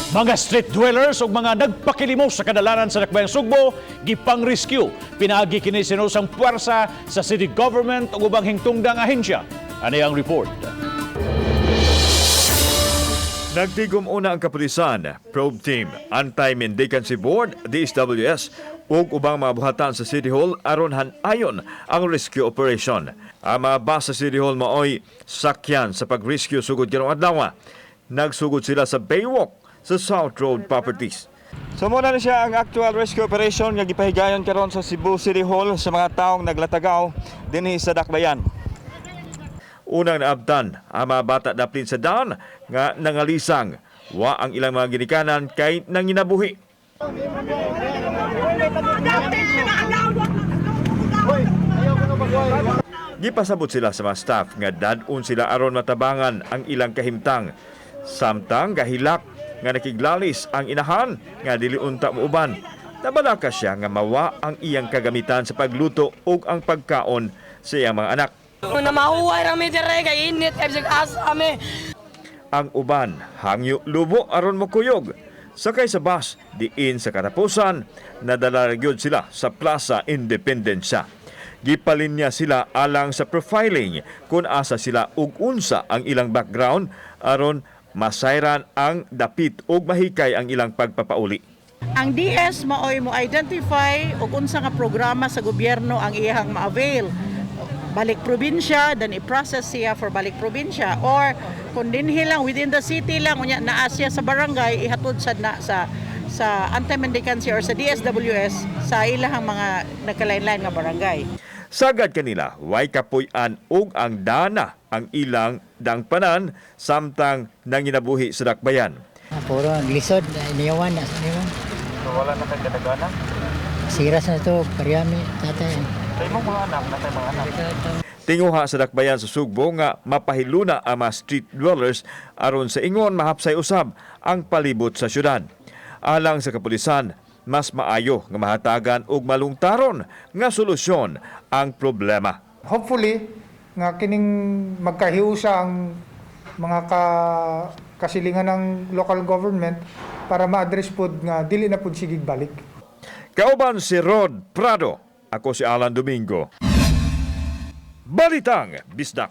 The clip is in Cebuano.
Mga street dwellers ug mga nagpakilimos sa kadalanan sa Dakbayan Sugbo gipang-rescue. Pinaagi kini sinusang puwersa sa city government ug ubang hingtungdang ahensya. Ani ang report. Nagtigom una ang kapulisan, probe team, Anti-Mendicancy Board, DSWS, ug ubang mga buhatan sa City Hall aron hanayon ang rescue operation. Ang mga bus sa City Hall maoy sakyan sa pag-rescue sugod karong adlaw. Nagsugod sila sa Baywalk sa South Road Properties. So mao na siya ang actual rescue operation nga gipahigayon karon sa Cebu City Hall sa mga taong naglatagaw dinhi sa Dakbayan. Unang naabtan ang mga bata daplin sa daan nga nangalisang. Wa ang ilang mga ginikanan kay nanginabuhi. Gipasabot sila sa mga staff nga dad-on sila aron matabangan ang ilang kahimtang. Samtang gahilak nga nakiglalis ang inahan nga dili unta muuban. Nabalaka siya nga mawa ang iyang kagamitan sa pagluto ug ang pagkaon sa iyang mga anak. Na mahuway rami dire kay init kay bisag asa kami. Ang uban hangyo lubo aron mokuyog. Sakay sa bus diin sa katapusan nadala ra gyud sila sa Plaza Independencia. Gipalinya sila alang sa profiling kung asa sila ug unsa ang ilang background aron masayran ang dapit ug mahikay ang ilang pagpapauli. Ang DS maoy mo identify og unsa nga programa sa gobyerno ang iyang ma-avail. Balik probinsya, then i-process siya for balik probinsya, or kung dinhi lang, within the city lang, unya naa siya sa barangay, ihatod sad na sa anti-mendicancy or sa DSWS sa ilahang mga nagkalain-lain nga barangay. Sagad kanila, way kapuy-an ug ang dana ang ilang dangpanan samtang nanginabuhi sa dakbayan. Puro lisod, iniwan na, iniwan. So wala na kay kadagana. Siras na ito, paryami, tatay. Sa imong mga anak, na mga anak. Tinguha sa dakbayan sa Sugbo nga mapahiluna ang mga street dwellers aron sa ingon mahapsay usab ang palibot sa syudad. Alang sa kapulisan, mas maayo nga mahatagan og malungtaron nga solusyon ang problema. Hopefully nga kining magkahiusa ang mga kasilingan ng local government para ma-address pod nga dili na pod sigig balik. Kauban si Rod Prado. Ako si Alan Domingo. Balitang Bisdak.